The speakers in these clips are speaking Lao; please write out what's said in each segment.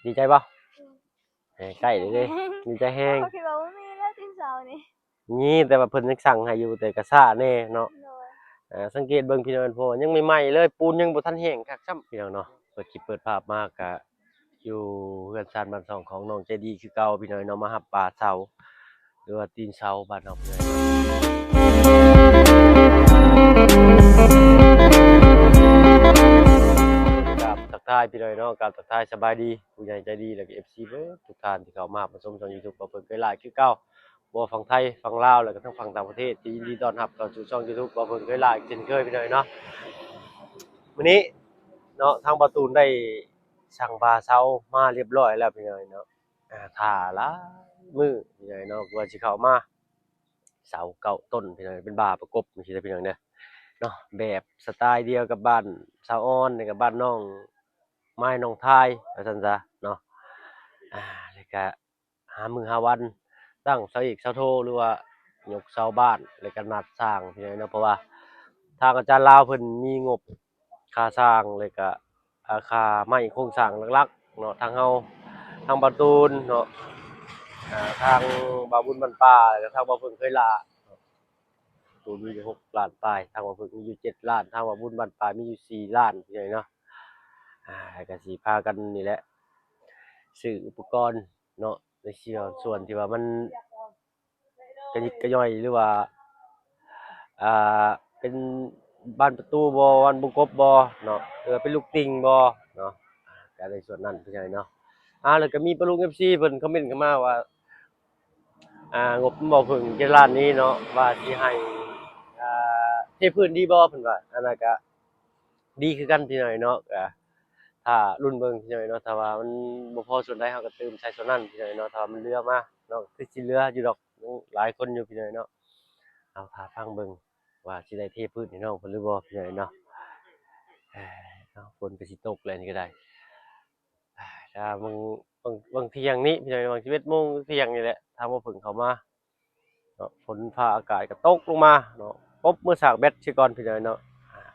ດີໃຈບໍ່? ເອີ ໃກ້ເດ້ ດີໃຈແຮງ. ເຮົາຄິດວ່າບໍ່ມີແລ້ວຕີນເສົານີ້. ມີ ແຕ່ວ່າເພິ່ນຍັງສັ່ງໃຫ້ຢູ່ ແຕ່ກໍຊ້າແດ່ເນາະ. ໂດຍ. ອ່າ ສັງເກດເບິ່ງພີ່ນ້ອງ ເພາະວ່າຍັງໃໝ່ໆເລີຍ ປູນຍັງບໍ່ທັນແຫ້ງຄັກຊ້ຳ ພີ່ນ້ອງເນາະ. ເປີດຄລິບເປີດພາບມາກະຢູ່ເຮືອນຊານບ້ານຊ່ອງຂອງນ້ອງໃຈດີຄືເກົ່າ ພີ່ນ້ອງເນາະ, ມາຮັບປາເສົາ ຫຼືວ່າຕີນເສົາບ້ານເຮົາ ພີ່ນ້ອງເນາະ. ກາບທັກທາຍ ພີ່ນ້ອງເນາະ, ກາບທັກທາຍສະບາຍດີ ຜູ້ໃຫຍ່ໃຈດີ ແລະກໍເອັຟຊີເບິດທຸກທ່ານທີ່ເຂົ້າມາຮັບມາຊົມຊ່ອງຢູທູບ ບໍ່ເພິ່ງເຄີຍຫຼາຍຄືເກົ່າ, ບໍ່ຝັ່ງໄທ ຝັ່ງລາວ ແລະກໍທັງຝັ່ງຕ່າງປະເທດ ທີ່ຍິນດີຕ້ອນຮັບເຂົ້າສູ່ຊ່ອງຢູທູບ ບໍ່ເພິ່ງເຄີຍຫຼາຍເຊັ່ນເຄີຍ ພີ່ນ້ອງເນາະ. ມື້ນີ້ເນາະ ທາງບ່າວຕູນໄດ້ສັ່ງປາເສົາມາຮຽບຮ້ອຍແລ້ວ ພີ່ນ້ອງເນາະ. ອ່າ ຖ້າຫຼາຍມື້ ພີ່ນ້ອງເນາະ ກວ່າຊິເຂົ້າມາ. ເສົາເກົ້າຕົ້ນ ພີ່ນ້ອງ, ເປັນບາປະກົບຈັ່ງຊີ້ເດີ ພີ່ນ້ອງເດີເນາະ, ແບບສະໄຕລ໌ດຽວກັບບ້ານສາວອອນ ແລະກັບບ້ານນ້ອງໄມ້ ນ້ອງທາຍ ວ່າຊັ້ນຊະເນາະ. ອ່າ ແລ້ວກະຫາມື້ຫາວັນຕັ້ງເສົາເອກເສົາໂທ ຫຼືວ່າຍົກເສົາບ້ານ ແລ້ວກະນັດຊ່າງ ພີ່ນ້ອງເນາະ, ເພາະວ່າທາງອາຈານລາວເພິ່ນມີງົບ ຄ່າສ້າງ ແລ້ວກະ ອ່າ ຄ່າໄມ້ໂຄງສ້າງຫຼັກໆເນາະ, ທາງເຮົາ ທາງບ່າວຕູນເນາະ, ອ່າ ທາງບ່າວບຸນບ້ານປ່າ ແລ້ວກະທາງບ່າວເພິ່ງເຄີຍຫຼາເນາະ, ຕູນມີຢູ່ຫົກລ້ານປາຍ, ທາງບ່າວເພິ່ງມີຢູ່ເຈັດລ້ານ, ທາງບ່າວບຸນບ້ານປ່າມີຢູ່ສີ່ລ້ານ ພີ່ນ້ອງເນາະ. ອ່າ ແລ້ວກະຊິພາກັນນີ້ແຫຼະ ຊື້ອຸປະກອນເນາະ ໃນສ່ວນ ສ່ວນທີ່ວ່າມັນ ກະຍິກກະຍ່ອຍ ຫຼືວ່າ ອ່າ ເປັນບານປະຕູບໍ່ ບານບົງກົບບໍ່ເນາະ ຫຼືວ່າເປັນລູກຕິ່ງບໍ່ເນາະ, ກະໃນສ່ວນນັ້ນ ພີ່ນ້ອງເນາະ. ອ່າ ແລ້ວກະມີປ້າລຸງເອັຟຊີເພິ່ນຄອມເມັນເຂົ້າມາວ່າ ອ່າ ງົບບໍ່ເພິ່ງເຈັດລ້ານນີ້ເນາະ ວ່າຊິໃຫ້ ອ່າ ເທພື້ນດີບໍ່ ເພິ່ນວ່າ, ອັນນັ້ນກະດີຄືກັນ ພີ່ນ້ອງເນາະ. ກະຖ້າລຸ້ນເບິ່ງ ພີ່ນ້ອງເນາະ, ຖ້າວ່າມັນບໍ່ພໍສ່ວນໃດ ເຮົາກະຕື່ມໃສ່ສ່ວນນັ້ນ ພີ່ນ້ອງເນາະ, ຖ້າວ່າມັນເຫຼືອມາເນາະ ຄືຊິເຫຼືອຢູ່ດອກ ຍັງຫຼາຍຄົນຢູ່ ພີ່ນ້ອງເນາະ. ເຮົາຖ້າຟັງເບິ່ງວ່າຊິໄດ້ເທພື້ນໃຫ້ນ້ອງເພິ່ນຫຼືບໍ່ ພີ່ນ້ອງເນາະ. ເອີ ເນາະ ຝົນກໍຊິຕົກແລ້ວນີ້ກໍໄດ້. ຖ້າບາງ ບາງ ບາງທ່ຽງນີ້ ພີ່ນ້ອງເນາະ, ບາງສິບເອັດໂມງທ່ຽງນີ້ແຫຼະ ທາງບໍ່ເພິ່ງເຂົ້າມາເນາະ, ຝົນຟ້າອາກາດກໍຕົກລົງມາເນາະ, ປົບມືສາກແບັດເສຍກ່ອນ ພີ່ນ້ອງເນາະ.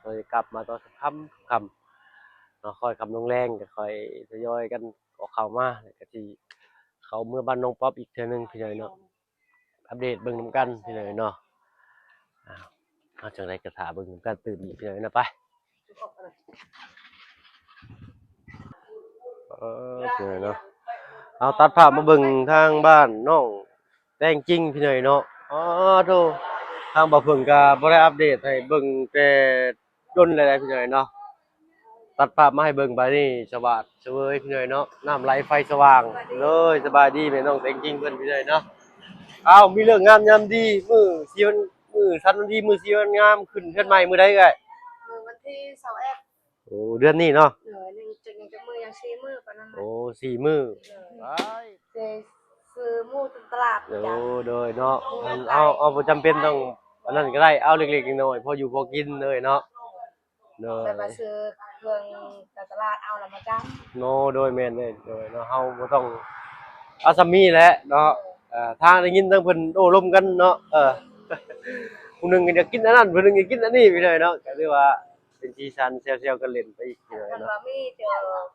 ເຮົາຈະກັບມາຕອນຄ່ຳໆເນາະ, ຄ່ອຍຄ່ຳລົງແລງກໍຄ່ອຍທະຍອຍກັນອອກເຂົ້າມາ ແລ້ວກໍຊິເຂົ້າເມືອບ້ານໜອງປອບອີກເທື່ອໜຶ່ງ ພີ່ນ້ອງເນາະ. ອັບເດດເບິ່ງນຳກັນ ພີ່ນ້ອງເນາະ. ເອົາ ເອົາ ຈັ່ງໃດກໍຖ້າເບິ່ງນຳກັນຕື່ມອີກ ພີ່ນ້ອງເນາະ, ໄປ. ເອີ ພີ່ນ້ອງເນາະ, ເອົາ ຕັດພາບມາເບິ່ງທາງບ້ານນ້ອງແຕງຈິງ ພີ່ນ້ອງເນາະ. ອໍ ໂທ້ ທາງບ່າວເພິ່ງກໍບໍ່ໄດ້ອັບເດດໃຫ້ເບິ່ງແຕ່ ດົນແລ້ວ ພີ່ນ້ອງເນາະ. ຕັດພາບມາໃຫ້ເບິ່ງບາດນີ້ ສະຫວາດສະເຫວີຍ ພີ່ນ້ອງເນາະ, ນ້ຳໄຫຼໄຟສະຫວ່າງເລີຍ. ສະບາຍດີແມ່ນ້ອງແຕງຈິງເພິ່ນ ພີ່ນ້ອງເນາະ. ອ້າວ ມີເລີກງາມຍາມດີ ມື້ສີ່ວັນ ມື້ສັນວັນດີ ມື້ສີ່ວັນງາມ ຂຶ້ນເຮືອນໃໝ່ມື້ໃດເອື້ອຍ? ມື້ວັນທີຊາວເອັດ. ໂອ້ ເດືອນນີ້ເນາະ. ໂດຍ ຍັງ ຍັງຈັກມື້ ຍັງສີ່ມື້ປານນັ້ນແຫຼະ. ໂອ້ ສີ່ມື້. ໂດຍ ໄປ ຊິຊື້ໝູຕະຫຼາດ. ໂອ້ ໂດຍເນາະ. ເອົາ ເອົາ ບໍ່ຈຳເປັນຕ້ອງອັນນັ້ນກໍໄດ້ ເອົາເລັກໆນ້ອຍໆ ພໍຢູ່ພໍກິນເລີຍເນາະ. ໂດຍ ແບບວ່າຊື້ເຄື່ອງຕາມຕະຫຼາດເອົາແລ້ວມາຈຳ. ໂນ ໂດຍ ແມ່ນເລີຍ. ໂດຍເນາະ, ເຮົາບໍ່ຕ້ອງ ເອົາສ່ຳນີ້ແຫຼະເນາະ. ເອີ ທາງໄດ້ຍິນທາງເພິ່ນໂອ້ລົມກັນເນາະ, ເອີ ຜູ້ໜຶ່ງກໍຢາກກິນອັນນັ້ນ ຜູ້ໜຶ່ງຢາກກິນອັນນີ້ ພີ່ນ້ອງເນາະ. ກໍຖືວ່າເປັນສີສັນແຊວໆກັນຫຼິ້ນໄປອີກ ພີ່ນ້ອງເນາະ. ເພິ່ນວ່າມີແຕ່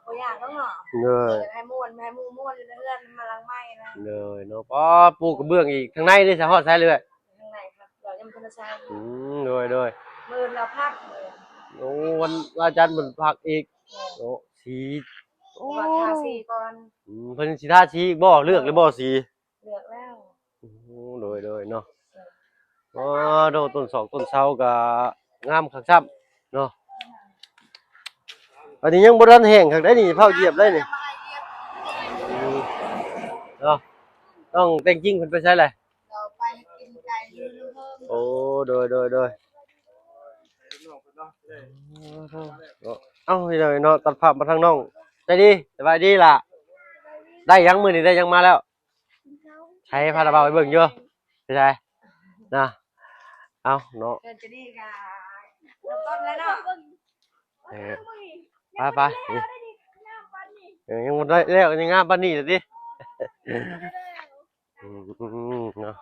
ບໍ່ຢາກດອກເນາະ. ໂດຍ ຢາກໃຫ້ມ່ວນ ໃຫ້ໝູ່ມ່ວນຢູ່ໃນເຮືອນ ມາຫຼັງໃໝ່ນະ. ໂດຍເນາະ. ປ້າ ປູກະເບື້ອງອີກ. ທາງໃນເດ້ ສະຮອດໃສເລີຍ? ທາງໃນ ເຂົາຍັງບໍ່ທັນໄດ້ໃຊ້. ອືມ ໂດຍ ໂດຍ. ມື້ລາວພັກ. ໂອ້ ວັນ ວັນຈັນເພິ່ນພັກອີກ. ໂອ້ ສີ ເພາະວ່າທາສີກ່ອນ. ອືມ ເພິ່ນຊິທາສີອີກບໍ່? ເລືອກແລ້ວບໍ່ສີ? ເລືອກແລ້ວ. ໂອ້ ໂດຍ ໂດຍເນາະ. ອໍ ໂດຍ ຕົ້ນສອກຕົ້ນເສົາກໍງາມຄັກຊ້ຳເນາະ. ອັນນີ້ຍັງບໍ່ທັນແຫ້ງຄັກໄດ໋ນີ້ ຟ້າວຢຽບໄດ໋ນີ້. ອືມ ເນາະ. ນ້ອງແຕງຈິງເພິ່ນໄປໃສແຫຼະ? ເຮົາໄປກິນໄກ່ຢູ່ເທິງ. ໂອ້ ໂດຍ ໂດຍ ໂດຍ. ເອົ້າ ພີ່ນ້ອງເນາະ, ຕັດພາບມາທາງນ້ອງໃຈດີ. ສະບາຍດີຫຼ້າ. ໄດ້ຫຍັງມື້ນີ້ ໄດ້ຫຍັງມາແລ້ວ? ໃສ ພາລາວບ່າວໄປເບິ່ງຢູ່. ໄປໃສນະ? ເອົ້າເນາະ. ເອີ ຈະດີກະເລີ່ມຕົ້ນແລ້ວເນາະ. ເອີ ໄປໆ. ເອີ ຍັງບໍ່ໄດ້ແລ້ວ ຍັງງາມປານນີ້ລະຕິ. ອືມ ເນາະ.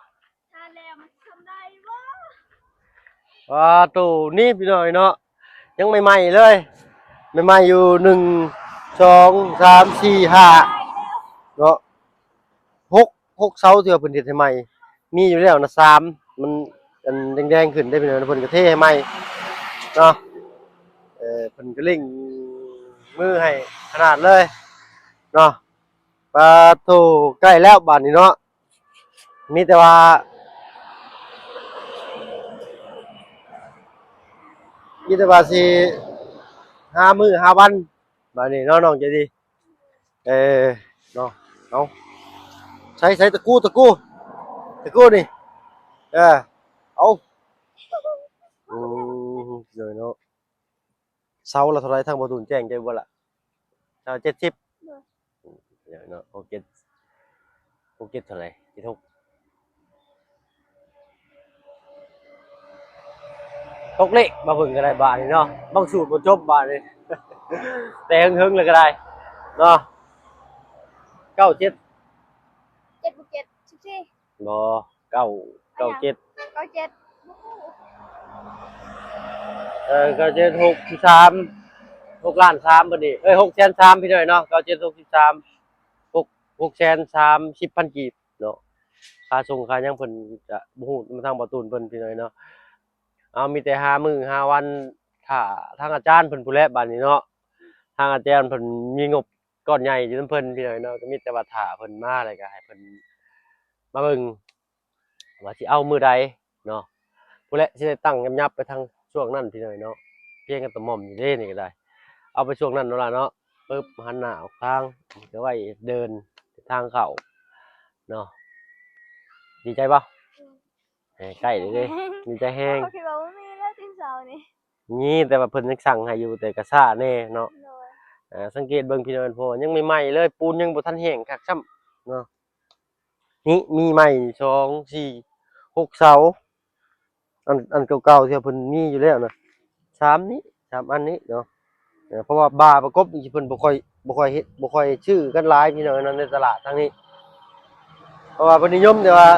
ວ່າໂຕນີ້ພີ່ນ້ອງເນາະ ຍັງໃໝ່ໆເລີຍ ໃໝ່ໆຢູ່ ໜຶ່ງ ສອງ ສາມ ສີ່ ຫ້າ ເນາະ ຫົກ ຫົກເສົາທີ່ວ່າເພິ່ນເຮັດໃຫ້ໃໝ່ ມີຢູ່ແລ້ວນະສາມ ມັນອັນແດງໆຂຶ້ນເດ້ພີ່ນ້ອງ ເພິ່ນກໍເທໃຫ້ໃໝ່ເນາະ. ເອີ ເພິ່ນກໍເລັ່ງມືໃຫ້ຂະໜາດເລີຍເນາະ. ປາໂທ້ ໃກ້ແລ້ວບາດນີ້ເນາະ ມີແຕ່ວ່າ ມີແຕ່ວ່າຊິຫາມື້ຫາວັນບາດນີ້ເນາະ ນ້ອງໃຈດີ. ເອີ ເນາະ ເອົາ ໃສ່ ໃສ່ຕະກູ ຕະກູ ຕະກູນີ້ ເອີ ເອົາ ອືມ ເດີເນາະ. ເສົາລະເທົ່າໃດ ທາງບໍ່ຕູນແຈ້ງເຈົ້າບໍ່ລະ? ເສົາເຈັດສິບ ໂດຍ ເນາະ ຫົກເຈັດ ຫົກເຈັດເທົ່າໃດ ເຈັດຫົກ ຕົກເລກມາເບິ່ງກໍໄດ້ບາດນີ້ເນາະ ບາງສູດບໍ່ຈົບບາດນີ້ ແຕ່ເຫິງໆແລ້ວກໍໄດ້ເນາະ. ເກົ້າເຈັດ ເຈັດບວກເຈັດ ສິບສີ່ ບໍ່ ເກົ້າ ເກົ້າເຈັດ ເກົ້າເຈັດ ເອີ ເກົ້າເຈັດ ຫົກສິບສາມ ຫົກລ້ານສາມ ບັດນີ້ ເອີຍ ຫົກແສນສາມ ພີ່ນ້ອງເນາະ ເກົ້າເຈັດ ຫົກສິບສາມ ຫົກ ຫົກແສນສາມສິບພັນກີບເນາະ. ຄ່າສົ່ງຄ່າຫຍັງເພິ່ນກະບໍ່ຮູ້ ນຳທາງບໍ່ຕູນເພິ່ນ ພີ່ນ້ອງເນາະ. ເອົາ ມີແຕ່ຫາມື້ຫາວັນຖ້າທາງອາຈານເພິ່ນພຸ້ນແຫຼະບາດນີ້ເນາະ ທາງອາຈານເພິ່ນມີງົບ ກ້ອນໃຫຍ່ຢູ່ນຳເພິ່ນ ພີ່ນ້ອງເນາະ ກໍມີແຕ່ວ່າຖ້າເພິ່ນມາ ແລ້ວກໍໃຫ້ເພິ່ນມາເບິ່ງວ່າຊິເອົາມື້ໃດເນາະ ພຸ້ນແຫຼະ ຊິໄດ້ຕັ້ງຍຳໆໄປທາງຊ່ວງນັ້ນ ພີ່ນ້ອງເນາະ. ພຽງແຕ່ຕະໝ່ອມຢູ່ເດ້ ນີ້ກໍໄດ້ ເອົາໄປຊ່ວງນັ້ນເນາະລະເນາະ. ປຶບ ຫັນໜ້າອອກທາງ ກໍໄວ້ເດີນທາງເຂົ້າເນາະ. ດີໃຈບໍ່? ເອີ ໃກ້ເດ້ ດີໃຈແຮງ. ເຮົາຄິດວ່າບໍ່ມີແລ້ວຕີນເສົານີ້ ມີ ແຕ່ວ່າເພິ່ນຍັງສັ່ງໃຫ້ຢູ່ ແຕ່ກໍຊ້າແດ່ເນາະ. ໂດຍ ອ່າ ສັງເກດເບິ່ງ ພີ່ນ້ອງ ເພາະວ່າຍັງໃໝ່ໆເລີຍ ປູນຍັງບໍ່ທັນແຫ້ງຄັກຊ້ຳເນາະ. ນີ້ມີໃໝ່ ສອງ ສີ່ ຫົກເສົາ ອັນ ອັນເກົ່າໆທີ່ເພິ່ນມີຢູ່ແລ້ວນະ ສາມນີ້ ສາມອັນນີ້ເນາະ. ເອີ ເພາະວ່າບາປະກົບນີ້ເພິ່ນບໍ່ຄ່ອຍ ບໍ່ຄ່ອຍເຮັດ ບໍ່ຄ່ອຍຊື້ກັນຫຼາຍ ພີ່ນ້ອງເນາະ ໃນຕະຫຼາດທາງນີ້ ເພາະວ່າເພິ່ນນິຍົມແຕ່ວ່າ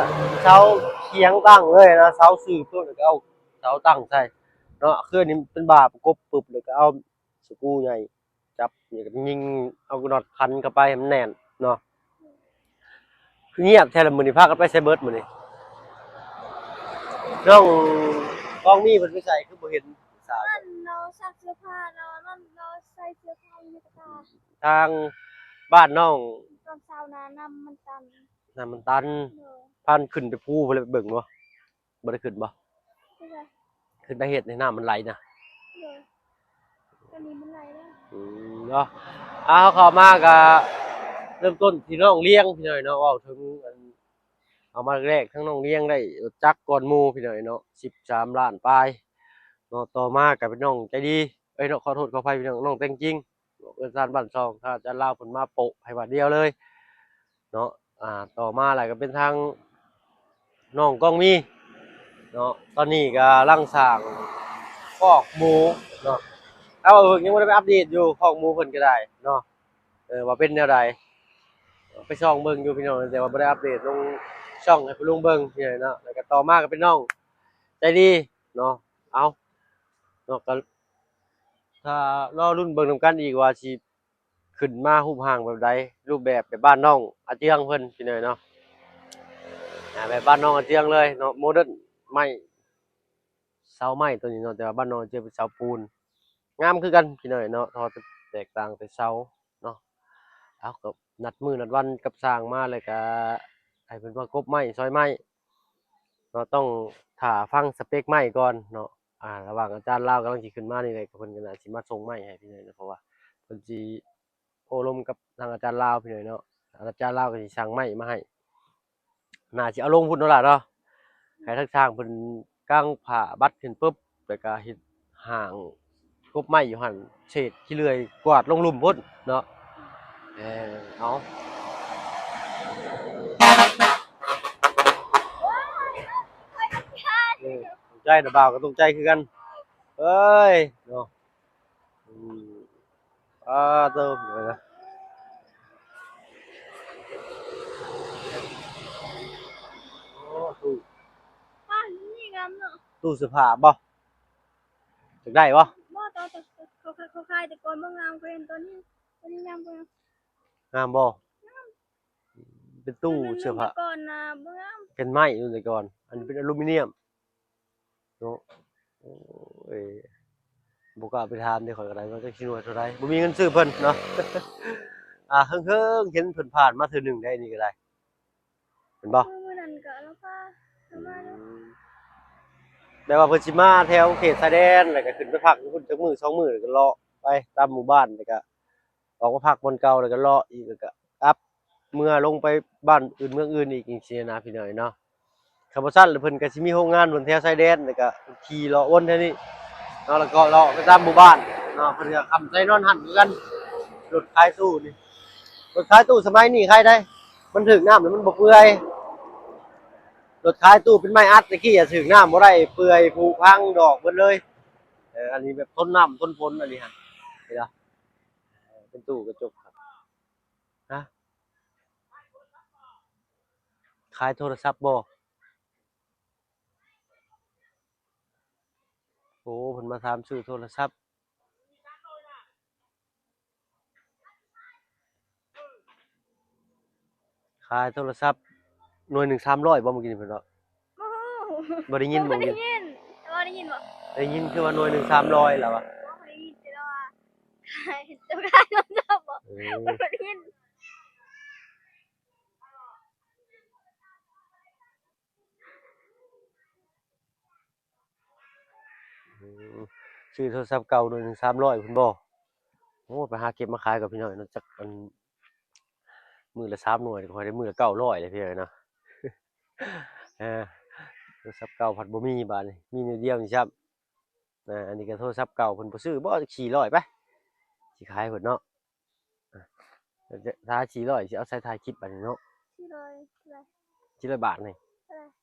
ເສົາຄຽງຕັ້ງເລີຍນະ ເສົາຊື້ປຶບ ແລ້ວກໍເອົາເສົາຕັ້ງໃສ່ເນາະ. ຄືອັນນີ້ເປັນບາປະກົບປຶບ ແລ້ວກໍເອົາສະກູໃຫຍ່ຈັບ ແລ້ວກໍຍິງເອົານັອດຂັນເຂົ້າໄປໃຫ້ມັນແໜ້ນເນາະ. ຄືງຽບແທ້ລະ ມື້ນີ້ພາກັນໄປໃສເບິດມື້ນີ້? ນ້ອງກອງມີເພິ່ນໄປໃສ ຄືບໍ່ເຫັນສາວ? ອັນ ລາວຊັກເສື້ອຜ້າ ລາວ ອັນນັ້ນ ລາວໃສ່ເສື້ອຜ້າຢູ່ໃນກະຕ່າ. ທາງບ້ານນ້ອງ ຕອນເຊົ້ານະ ນ້ຳມັນຕັນ ນ້ຳມັນຕັນ. ໂດຍ ພາກັນຂຶ້ນໄປພູພຸ້ນແຫຼະ ໄປເບິ່ງບໍ່? ບໍ່ໄດ້ຂຶ້ນບໍ່? ຂຶ້ນໄປ ຂຶ້ນໄປເຮັດໃຫ້ນ້ຳມັນໄຫຼນະ. ໂດຍ ຕອນນີ້ມັນໄຫຼແລ້ວ. ອືມ ເນາະ ເອົາ ເຂົ້າມາກະເລີ່ມຕົ້ນທີ່ນ້ອງລຽງ ພີ່ນ້ອງເນາະ. ເວົ້າເຖິງອັນ ເອົາມາແລກ ທັງນ້ອງລຽງໄດ້ລົດຈັກກ່ອນໝູ່ ພີ່ນ້ອງເນາະ ສິບສາມລ້ານປາຍເນາະ. ຕໍ່ມາກະເປັນນ້ອງໃຈດີ ເອີຍເນາະ ຂໍໂທດຂໍອະໄພ ພີ່ນ້ອງ ນ້ອງແຕ່ງຈິງ ເອີ ຊານບ້ານຊ່ອງ ທາງອາຈານລາວເພິ່ນມາໂປະໃຫ້ບາດດຽວເລີຍເນາະ. ອ່າ ຕໍ່ມາແລ້ວກໍເປັນທາງນ້ອງກອງມີເນາະ ຕອນນີ້ກຳລັງສ້າງຄອກໝູເນາະ. ແຕ່ວ່າເພິ່ນຍັງບໍ່ໄດ້ໄປອັບເດດຢູ່ ຄອກໝູເພິ່ນກໍໄດ້ເນາະ ເອີ ວ່າເປັນແນວໃດ ໄປສ່ອງເບິ່ງຢູ່ ພີ່ນ້ອງ ແຕ່ວ່າບໍ່ໄດ້ອັບເດດລົງຊ່ອງໃຫ້ພໍ່ລຸງເບິ່ງ ພີ່ນ້ອງເນາະ. ແລ້ວກໍຕໍ່ມາກໍເປັນນ້ອງໃຈດີເນາະ. ເອົາ ເນາະ ກໍຖ້າລໍລຸ້ນເບິ່ງນຳກັນອີກວ່າຊິຂຶ້ນມາຮູບຮ່າງແບບໃດ ຮູບແບບແບບບ້ານນ້ອງອາເຈືອງເພິ່ນ ພີ່ນ້ອງເນາະ. ອ່າ ແບບບ້ານນ້ອງອາເຈືອງເລີຍເນາະ ໂມເດີນໄມ້ ເສົາໄມ້ຕົວນີ້ເນາະ ແຕ່ວ່າບ້ານນ້ອງອາເຈືອງເປັນເສົາປູນ ງາມຄືກັນ ພີ່ນ້ອງເນາະ ເພາະແຕ່ແຕກຕ່າງແຕ່ເສົາເນາະ. ເອົາ ກໍນັດມື້ນັດວັນກັບຊ່າງມາ ແລ້ວກະໃຫ້ເພິ່ນມາກົບໄມ້ ຊອຍໄມ້ເນາະ ຕ້ອງຖ້າຟັງສະເປັກໄມ້ກ່ອນເນາະ. ອ່າ ລະຫວ່າງອາຈານລາວກຳລັງຊິຂຶ້ນມານີ້ແຫຼະ ກໍເພິ່ນກໍໜ້າຊິມາສົ່ງໄມ້ໃຫ້ພີ່ນ້ອງເນາະ ເພາະວ່າເພິ່ນຊິໂອ້ລົມກັບທາງອາຈານລາວ ພີ່ນ້ອງເນາະ. ອາຈານລາວກໍຊິສັ່ງໄມ້ມາໃຫ້ ໜ້າຊິເອົາລົງພຸ້ນເນາະຫຼ້າເນາະ ໃຫ້ທາງຊ່າງເພິ່ນກາງຜ້າບັດຂຶ້ນປຶບ ແລ້ວກະເຮັດຮ່າງກົບໄມ້ຢູ່ຫັ້ນ ເສດຂີ້ເລື່ອຍກວາດລົງລຸ່ມພຸ້ນເນາະ. ເອີ ເອົາ ເອີ ຕົກໃຈນະ ບ່າວກໍຕົກໃຈຄືກັນ ເອີຍ ເນາະ. ອືມ ອາ ໂຕ ໂອ້ ຕູ້ ຕູ້ເສື້ອຜ້າບໍ່? ຢາກໄດ້ບໍ່? ບໍ່ ຕອນ ຕອນເຂົາ ເຂົາຂາຍແຕ່ກ່ອນບໍ່ງາມກວ່າ ຕອນນີ້ ຕອນນີ້ງາມກວ່າ. ງາມບໍ່? ງາມ. ປັນຕູ້ເສື້ອຜ້າ ແຕ່ກ່ອນນະບໍ່ງາມ ເປັນໄມ້ຢູ່ແຕ່ກ່ອນ ອັນນີ້ເປັນອາລູມີນຽມເນາະ. ໂອ້ຍ ບໍ່ກ້າໄປຖາມເດ້ ຂ້ອຍກໍໄດ້ວ່າຈັກຊິໜ່ວຍເທົ່າໃດ ບໍ່ມີເງິນຊື້ເພິ່ນເນາະ. ອ່າ ເຮິງໆ ເຫັນເພິ່ນຜ່ານມາເທື່ອໜຶ່ງໄດ໋ ອັນນີ້ກໍໄດ້ ແມ່ນບໍ່? ມື້ນັ້ນກໍລາວພາເຮົາມາຢູ່ ອືມ ແບບວ່າເພິ່ນຊິມາແຖວເຂດຊາຍແດນ ແລ້ວກໍຂຶ້ນໄປພັກຢູ່ພຸ້ນຈັກມື້ສອງມື້ ແລ້ວກໍເລາະໄປຕາມໝູ່ບ້ານ ແລ້ວກໍອອກມາພັກບ່ອນເກົ່າ ແລ້ວກໍເລາະອີກ ແລ້ວກໍກັບເມືອລົງໄປບ້ານອື່ນເມືອງອື່ນອີກ ຈັ່ງຊີ້ນະ ພີ່ນ້ອງເນາະ. ຄັນບໍ່ຊັ້ນລະເພິ່ນກໍຊິມີໂຮງງານເພິ່ນແຖວຊາຍແດນ ແລ້ວກໍຂີ່ເລາະວົນແຖວນີ້ເນາະ ແລ້ວກໍເລາະໄປຕາມໝູ່ບ້ານເນາະ. ເພິ່ນກໍຄ້ຳໃຈນອນຫັ້ນຄືກັນ. ລົດຂາຍຕູ້ນີ້ ລົດຂາຍຕູ້ສະໄໝນີ້ໃຄໄດ໋ ມັນຖືກນ້ຳແລ້ວມັນບໍ່ເປື່ອຍ. ລົດຂາຍຕູ້ເປັນໄມ້ອັດຕະກີ້ ຖືກນ້ຳບໍ່ໄດ້ ເປື່ອຍ ຜຸພັງດອກເບິດເລີຍ. ເອີ ອັນນີ້ແບບທົນນ້ຳທົນຝົນ ອັນນີ້ຫັ້ນ ເຫັນບໍ່? ເປັນຕູ້ກະຈົກ ຮະ ຂາຍໂທລະສັບບໍ່? ໂອ້ ເພິ່ນມາຖາມຊື້ໂທລະສັບ ຂາຍໂທລະສັບໜ່ວຍໜຶ່ງສາມຮ້ອຍບໍ່? ມື້ກີ້ນີ້ເພິ່ນເວົ້າ ບໍ່ຮູ້ ບໍ່ໄດ້ຍິນບໍ່? ບໍ່ໄດ້ຍິນ ແຕ່ວ່າໄດ້ຍິນບໍ່? ໄດ້ຍິນຄືວ່າໜ່ວຍໜຶ່ງສາມຮ້ອຍລະວ່າ ບໍ່ໄດ້ຍິນ ແຕ່ວ່າຂາຍ ເຈົ້າຂາຍໂທລະສັບບໍ່? ເອີ ບໍ່ໄດ້ຍິນ. ອືມ ຊື້ໂທລະສັບເກົ່າໜ່ວຍໜຶ່ງສາມຮ້ອຍພຸ້ນບໍ່? ໂອ້ ໄປຫາເກັບມາຂາຍກ່ອນພີ່ນ້ອງເນາະ ຈັກອັນ ມື້ລະສາມໜ່ວຍ ຂ້ອຍໄດ້ມື້ລະເກົ້າຮ້ອຍເລີຍພີ່ນ້ອງເນາະ. ເອີ ໂທລະສັບເກົ່າພັດບໍ່ມີ ບາດນີ້ມີໜ້ອຍດຽວນີ້ຊ້ຳ. ອ່າ ອັນນີ້ກໍໂທລະສັບເກົ່າ ເພິ່ນບໍ່ຊື້ບໍ່? ສີ່ຮ້ອຍ ໄປ ຊິຂາຍເພິ່ນເນາະ. ອ່ະ ຖ້າສີ່ຮ້ອຍ ຊິເອົາໃສ່ຖ່າຍຄລິບບາດນີ້ເນາະ. ສີ່ຮ້ອຍ ສີ່ຮ້ອຍບາດນີ້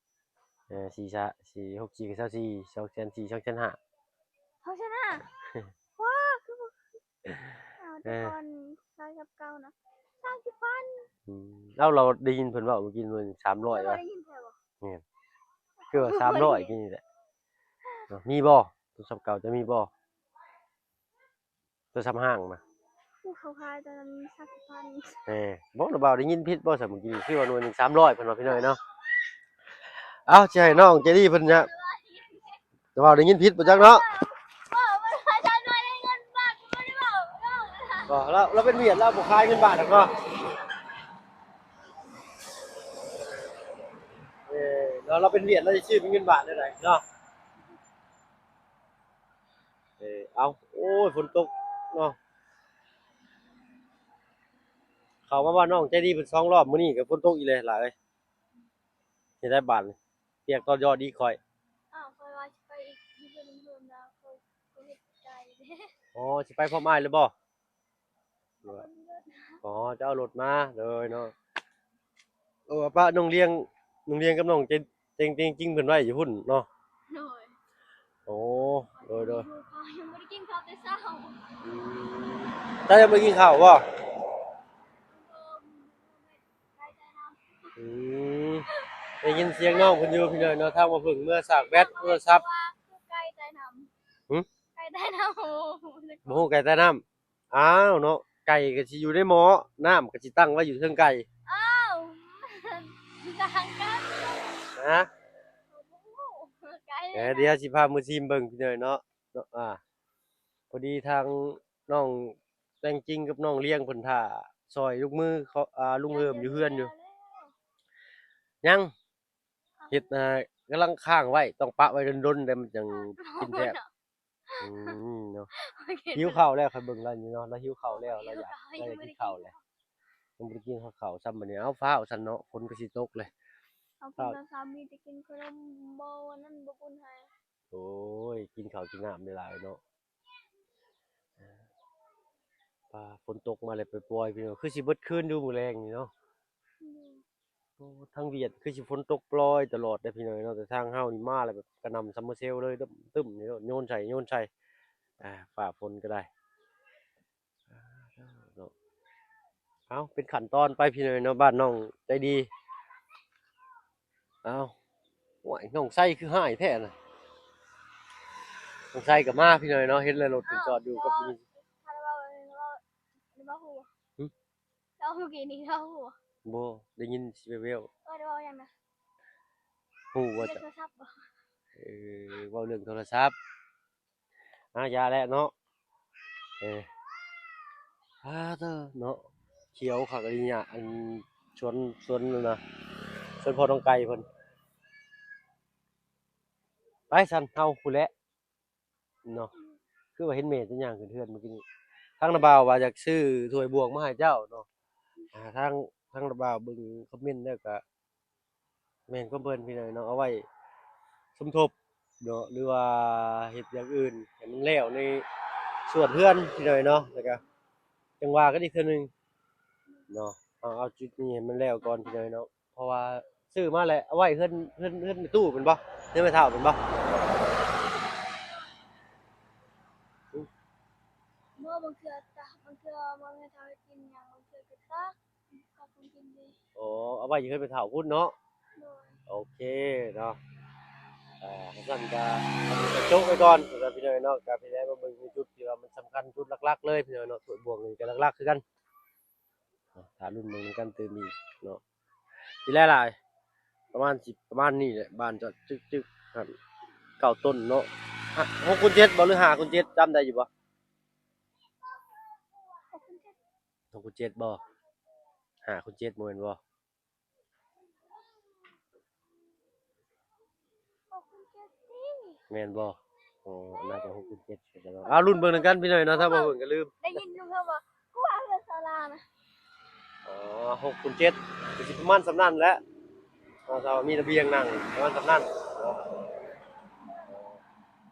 ເອີ ສີ່ ສາ ສີ່ ຫົກ ສີ່ ກໍຊາວສີ່ ສອງແສນສີ່ ສອງແສນຫ້າ ສອງແສນຫ້າ ວ້າ ຄືບໍ່ ເອົາແຕ່ກ່ອນ ເອີ ຂາຍກັບເກົ່ານະ ສາມສິບພັນ. ອືມ ເອົາ ລາວໄດ້ຍິນເພິ່ນເວົ້າມື້ກີ້ໜ່ວຍສາມຮ້ອຍວ່າ ໄດ້ຍິນແທ້ບໍ່? ແມ່ນ ຄືວ່າສາມຮ້ອຍກີ້ນີ້ແຫຼະເນາະ. ມີບໍ່? ໂທລະສັບເກົ່າຈະມີບໍ່? ໂທລະສັບຫ້າງນະ ໂອ້ ເຂົາຂາຍຕອນນັ້ນສາມສິບພັນ. ເອີ ບໍ່ລະບ່າວໄດ້ຍິນຜິດບໍ່ຊະ ມື້ກີ້ນີ້ ຄືວ່າໜ່ວຍໜຶ່ງສາມຮ້ອຍ ເພິ່ນວ່າພີ່ນ້ອງເນາະ. ເອົ້າ ຊິໃຫ້ນ້ອງໃຈດີເພິ່ນຈະ ລະບ່າວໄດ້ຍິນຜິດບໍ່ຈັກເນາະ. ບໍ່ ລາວ ລາວເປັນຫວຽດ ລາວບໍ່ຂາຍເງິນບາດດອກເນາະ. ເອີ ລາວ ລາວເປັນຫວຽດ ລາວຊິຊື້ເປັນເງິນບາດແນວໃດເນາະ. ເອີ ເອົ້າ ໂອ້ຍ ຝົນຕົກເນາະ. ເຂົ້າມາບ້ານນ້ອງໃຈດີເພິ່ນສອງລອບ ມື້ນີ້ກໍຝົນຕົກອີກແລ້ວຫຼ້າເອີຍ. ເຮັດໄດ້ບາດນີ້ ປຽກຕໍ່ຢອດອີກຂ້ອຍ. ອ້າວ ຂ້ອຍວ່າຊິໄປອີກຢູ່ເຮືອນເພິ່ນນະ ຂ້ອຍ ຂ້ອຍເຮັດໃຈເດ້. ອໍ ຊິໄປພ້ອມອ້າຍເລີຍບໍ່? ອໍ ຈະເອົາລົດມາ ໂດຍເນາະ. ເອີ ປະນ້ອງລຽງ ນ້ອງລຽງກັບນ້ອງເຈ ເຈັງ ເຈັງຈິງເພິ່ນໄວ້ຢູ່ພຸ້ນເນາະ. ໂດຍ ໂອ້ ໂດຍ ໂດຍ ຍັງບໍ່ໄດ້ກິນເຂົ້າແຕ່ເຊົ້າ. ອືມ ເຈົ້າຍັງບໍ່ໄດ້ກິນເຂົ້າບໍ່? ອືມ ໄດ້ຍິນສຽງນ້ອງເພິ່ນຢູ່ພີ່ນ້ອງເນາະ. ທາງວ່າເພິ່ງເມືອສາກແບັດໂທລະສັບ. ຫຶ? ໄກ່ໃຕ້ນ້ຳ ບໍ່ຮູ້ໄກ່ໃຕ້ນ້ຳ. ອ້າວເນາະ ໄກ່ກໍຊິຢູ່ໃນໝໍ້ ນ້ຳກໍຊິຕັ້ງໄວ້ຢູ່ເທິງໄກ່. ອ້າວ ຕ່າງກັນ ຮະ? ບໍ່ຮູ້ ໄກ່ ເອີ ດຽວຊິພາມືຊີມເບິ່ງພີ່ນ້ອງເນາະ. ເນາະ ອ່າ ພໍດີທາງນ້ອງແຕງຈິງກັບນ້ອງລຽງເພິ່ນຖ້າຊ່ອຍລູກມື ເຂົາ ອ່າ ລຸງເຮີມຢູ່ເຮືອນຢູ່. ຍັງ ເຮັດ ອ່າ ກຳລັງຄ້າງໄວ້ ຕ້ອງປະໄວ້ດົນໆ ແລ້ວມັນຈັ່ງກິນແຊບ. ອືມ ເນາະ ຫິວເຂົ້າແລ້ວ ຂ້ອຍເບິ່ງລາວນີ້ເນາະ ລາວຫິວເຂົ້າແລ້ວ ລາວຢາກ ລາວຢາກກິນເຂົ້າແລ້ວ. ຍັງບໍ່ໄດ້ກິນເຂົ້າຊ້ຳບັດນີ້. ເອົາ ຟ້າວຊັ້ນເນາະ ຝົນກໍຊິຕົກເລີຍ. ເອົາ ຟ້າວ ກິນແຕ່ສາມີແຕ່ກິນຂະໜົມບໍ່ ອັນນັ້ນບໍ່ບຸນໃຫ້. ໂອ້ຍ ກິນເຂົ້າກິນນ້ຳຫຼາຍໆເນາະ. ປາ ຝົນຕົກມາແລ້ວປອຍໆ ພີ່ນ້ອງ ຄືຊິເບິດຄືນຢູ່ມື້ແລງນີ້ເນາະ. ໂອ້ ທາງຫວຽດຄືຊິຝົນຕົກປອຍຕະຫຼອດເດ້ພີ່ນ້ອງເນາະ ແຕ່ທາງເຮົານີ້ມາແລ້ວແບບກະໜ່ຳຊັມເມີເຊວເລີຍ ຕຶ້ມໆ ນີ້ໂລດ ໂຍນໃສ່ ໂຍນໃສ່ ອ່າ ຟ້າຝົນກໍໄດ້. ເນາະ ເອົາ ເປັນຂັ້ນຕອນໄປພີ່ນ້ອງເນາະ ບ້ານນ້ອງໃຈດີ. ເອົາ ໂອ້ຍ ນ້ອງໄຊຄືຮ້າຍແທ້ນະ. ນ້ອງໄຊກໍມາພີ່ນ້ອງເນາະ ເຫັນແລ້ວລົດເພິ່ນຈອດຢູ່ກັບ ເວົ້າ ເວົ້າ ເວົ້າ ເວົ້າ ຫຶ? ເວົ້າເມື່ອກີ້ນີ້ ເວົ້າ ເ ບໍ່ ໄດ້ຍິນແວ່ວໆ. ວ່າໄດ້ເວົ້າຫຍັງນະ? ຮູ້ບໍ່? ເລື່ອງໂທລະສັບບໍ່? ເອີ ເວົ້າເລື່ອງໂທລະສັບ. ອາ ຢ່າແຫຼະເນາະ. ເອີ ອາ ເຕີເນາະ ຂຽວຄັກອີ່ຫຍັງ ອັນ ສວນ ສວນນັ້ນນະ ສວນພໍ່ນ້ອງໄກ່ເພິ່ນ. ໄປຊັ້ນ ເຮົາພຸ້ນແຫຼະເນາະ. ຄືວ່າເຫັນແມ່ຈະຍ່າງຂຶ້ນເຮືອນມື້ກີ້ນີ້ ທາງນ້າບ່າວວ່າຢາກຊື້ຖ້ວຍບວງມາໃຫ້ເຈົ້າເນາະ. ອາ ທາງ ທາງນ້າບ່າວເບິ່ງຄອມເມັນແລ້ວກະ ແມ່ນຄວາມເພິ່ນພີ່ນ້ອງເນາະ ເອົາໄວ້ສົມທົບເນາະ ຫຼືວ່າເຮັດຢ່າງອື່ນໃຫ້ມັນແລ້ວໃນສວນເຮືອນພີ່ນ້ອງເນາະ. ແລ້ວກະຈັ່ງວ່າກັນອີກເທື່ອໜຶ່ງເນາະ. ເອົາ ເອົາຈຸດນີ້ໃຫ້ມັນແລ້ວກ່ອນພີ່ນ້ອງເນາະ ເພາະວ່າຊື້ມາແລ້ວເອົາໄວ້ເຮືອນ ເຮືອນ ເຮືອນແມ່ຕູ້ແມ່ນບໍ່? ເຮືອນແມ່ເຖົ້າແມ່ນບໍ່? ບໍ່ ບາງເທື່ອຕາ ບາງເທື່ອ ບາງເທື່ອເຮັດກິນຫຍັງ ບາງເທື່ອກໍຕາ ອໍ ເອົາໄວ້ຢູ່ເຮືອນແມ່ເຖົ້າພຸ້ນເນາະ. ໂດຍ ໂອເຄເນາະ. ອ່າ ຊັ້ນກະຈົບໄປກ່ອນສຳລັບພີ່ນ້ອງເນາະ. ກະເປັນໄດ້ມາເບິ່ງໃນຈຸດທີ່ວ່າມັນສຳຄັນ ຈຸດຫຼັກໆເລີຍພີ່ນ້ອງເນາະ. ຖ້ວຍບວງນີ້ກະຫຼັກໆຄືກັນ. ຖ້າລຸ້ນເບິ່ງນຳກັນຕື່ມອີກເນາະ. ຊິຫຼາຍໆ ປະມານ ຊິປະມານນີ້ແຫຼະ ບານຈະຈຶກໆ ຫັ້ນ ເກົ້າຕົ້ນເນາະ. ຫົກຄູນເຈັດບໍ່ ຫຼືຫ້າຄູນເຈັດ ຈຳໄດ້ຢູ່ບໍ່? ຫົກຄູນເຈັດ ຫົກຄູນເຈັດບໍ່? ຫ້າຄູນເຈັດບໍ່ແມ່ນບໍ່? ຫົກຄູນເຈັດຕິ ແມ່ນບໍ່? ໂອ້ ໜ້າຈະຫົກຄູນເຈັດ. ເອົາລຸ້ນເບິ່ງນຳກັນພີ່ນ້ອງເນາະ. ຖ້າບໍ່ເບິ່ງກໍລືມ ໄດ້ຍິນຢູ່ເພິ່ນວ່າ ກູວ່າເຮືອນສາລານະ. ອໍ ຫົກຄູນເຈັດ ກໍຊິປະມານສ່ຳນັ້ນແຫຼະ. ເອີ ຖ້າວ່າມີລະບຽງນັ່ງປະມານສ່ຳນັ້ນເນາະ.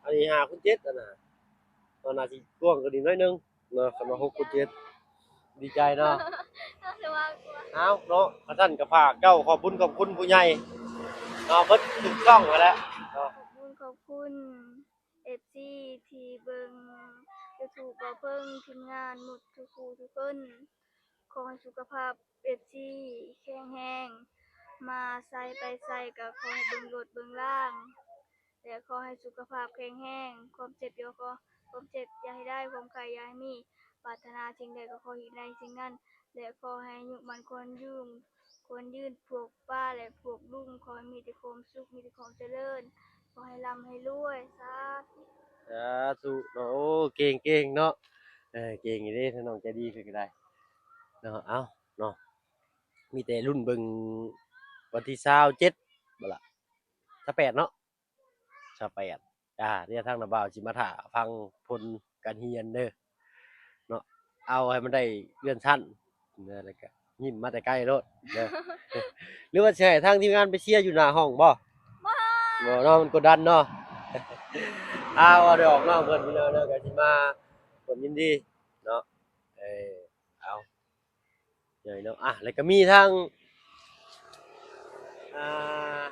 ອັນນີ້ຫ້າຄູນເຈັດ ອັນນ່າ ໜ້າຊິກວ້າງກວ່ານີ້ໜ້ອຍໜຶ່ງເນາະ. ຄັນວ່າຫົກຄູນເຈັດ ດີໃຈເນາະ. ເອົາ ສະຫວ່າງກວ່າ ເອົາເນາະ. ຄັນຊັ້ນກໍຝາກເຈົ້າຂອບບຸນຂອບຄຸນຜູ້ໃຫຍ່ເນາະ ເບິດທຸກຊ່ອງຫັ້ນແຫຼະເນາະ. ຂອບບຸນຂອບຄຸນ ເອັຟຊີ ທີ່ເບິ່ງຢູທູບບ່າວເພິ່ງ ທີມງານໝົດທຸກຜູ້ທຸກຄົນ. ຂໍໃຫ້ສຸຂະພາບ ເອັຟຊີ ແຂງແຮງ ມາໃສໄປໃສກໍຂໍໃຫ້ເບິ່ງລົດເບິ່ງລາງ ແລະ ຂໍໃຫ້ສຸຂະພາບແຂງແຮງ ຄວາມເຈັບຢ່າຂໍ ຄວາມເຈັບຢ່າໃຫ້ໄດ້ ຄວາມໄຂ້ຢ່າໃຫ້ມີ ປາດຖະໜາສິ່ງໃດກໍຂໍໃຫ້ໄດ້ສິ່ງນັ້ນ ແລະ ຂໍໃຫ້ອາຍຸໝັ້ນຂວັນຍືນ ຄວນຢືນ ພວກປ້າ ແລະ ພວກລຸງ ຂໍໃຫ້ມີແຕ່ຄວາມສຸກ ມີແຕ່ຄວາມຈະເລີນ ຂໍໃຫ້ລ່ຳໃຫ້ລວຍ ສາທຸ ສາທຸເນາະ. ໂອ້ ເກັ່ງໆເນາະ ເອີ ເກັ່ງຢູ່ເດ້ ທາງນ້ອງໃຈດີເພິ່ນກໍໄດ້ເນາະ. ເອົ້າເນາະ ມີແຕ່ລຸ້ນເບິ່ງວັນທີຊາວເຈັດບໍ່ລະ ຊາວແປດເນາະ ຊາວແປດ. ອ່າ ດຽວທາງນ້າບ່າວຊິມາຖ້າຟັງຜົນການຮຽນເດີເນາະ ເອົາໃຫ້ມັນໄດ້ເລື່ອນຊັ້ນເດີ ແລ້ວກະຍິ້ມມາແຕ່ໄກໂລດເດີ. ຫຼືວ່າຊິໃຫ້ທາງທີມງານໄປເຊຍຢູ່ໜ້າຫ້ອງບໍ່? ບໍ່ ບໍ່ເນາະ ມັນກົດດັນເນາະ. ອ່າ ເວົ້າດອກນ້ອງເພິ່ນພີ່ນ້ອງເນາະ ກະຊິມາຮ່ວມຍິນດີເນາະ. ເອີ ເອົາ ໃຫຍ່ເນາະ. ອ່ະ ແລ້ວກໍມີທາງ ອ່າ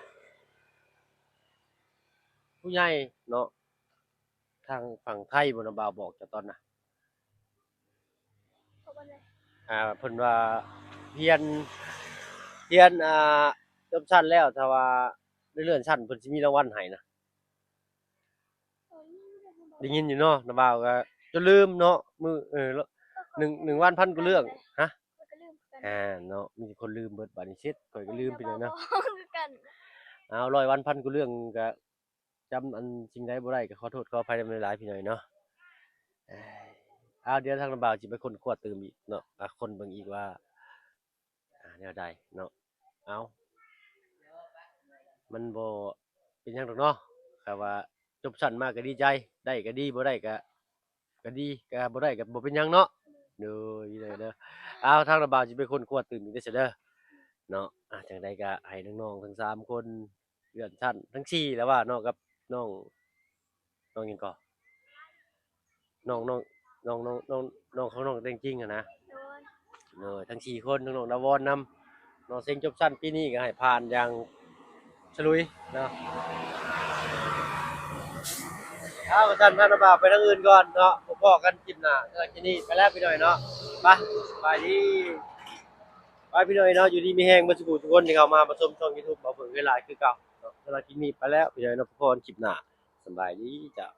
ຜູ້ໃຫຍ່ເນາະ ທາງຝັ່ງໄທບໍ່ນະ ບ່າວບອກເຈົ້າຕອນນະ ເຂົາວ່າແນວໃດ? ອ່າ ເພິ່ນວ່າຮຽນ ຮຽນ ອ່າ ຈົບຊັ້ນແລ້ວ ຖ້າວ່າໄດ້ເລື່ອນຊັ້ນ ເພິ່ນຊິມີລາງວັນໃຫ້ນະ. ໄດ້ຍິນຢູ່ເນາະ ນ້າບ່າວກໍຈົນລືມເນາະ ມື້ ເອີ ໜຶ່ງ ໜຶ່ງວັນພັນກວ່າເລື່ອງ ຮະ ຂ້ອຍກໍລືມຄືກັນ ອ່າ ເນາະ ມີແຕ່ຄົນລືມເບິດ ບາດນີ້ເສັດ ຂ້ອຍກໍລືມ ພີ່ນ້ອງເນາະ ຄືກັນ. ເອົາ ຮ້ອຍວັນພັນກວ່າເລື່ອງ ກໍຈຳອັນສິ່ງໃດບໍ່ໄດ້ ກໍຂໍໂທດຂໍອະໄພນຳຫຼາຍໆ ພີ່ນ້ອງເນາະ. ເອົາ ດຽວທາງນ້າບ່າວຊິໄປຄົ້ນຄວ້າຕື່ມອີກເນາະ ອ່າ ຄົ້ນເບິ່ງອີກວ່າ ອ່າ ແນວໃດເນາະ. ເອົາ ມັນບໍ່ເປັນຫຍັງດອກເນາະ ຖ້າວ່າຈົບຊັ້ນມາກໍດີໃຈ ໄດ້ກໍດີ ບໍ່ໄດ້ກໍ ກໍດີ ກໍບໍ່ໄດ້ກໍບໍ່ເປັນຫຍັງເນາະ. ໂດຍ ໂດຍ ໂດຍ. ເອົາ ທາງນ້າບ່າວຊິໄປຄົ້ນຄວ້າຕື່ມອີກເດີ ເດີເນາະ. ອ່າ ຈັ່ງໃດກໍໃຫ້ນ້ອງໆທັງສາມຄົນ ເລື່ອນຊັ້ນ ທັງສີ່ແລ້ວວ່າເນາະ ກັບນ້ອງ ນ້ອງຫຍັງກໍ ນ້ອງ ນ້ອງ ນ້ອງ ນ້ອງ ນ້ອງ ນ້ອງຂອງນ້ອງແຕ່ງຈິງຫັ້ນນະ. ໂດຍ ໂດຍ ທັງສີ່ຄົນ ທັງນ້ອງດາວອນນຳ ເນາະ ເສັງຈົບຊັ້ນປີນີ້ກໍໃຫ້ຜ່ານຢ່າງສະຫຼຸຍເນາະ. ເອົາ ຊັ້ນ ພານ້າບ່າວໄປທາງອື່ນກ່ອນເນາະ ພໍ້ກັນຄລິບໜ້າ. ສຳລັບຄລິບນີ້ໄປແລ້ວ ພີ່ນ້ອງເນາະ ໄປ ສະບາຍດີ ໄປ ພີ່ນ້ອງເນາະ. ຢູ່ດີມີແຮງເບິດສູ່ຜູ້ທຸກຄົນທີ່ເຂົ້າມາ ມາຊົມຊ່ອງຢູທູບບ່າວເພິ່ງຫຼາຍໆຄືເກົ່າເນາະ. ສຳລັບຄລິບນີ້ໄປແລ້ວ ພີ່ນ້ອງເນາະ ພົບກັນຄລິບໜ້າ ສະບາຍດີເຈົ້າ.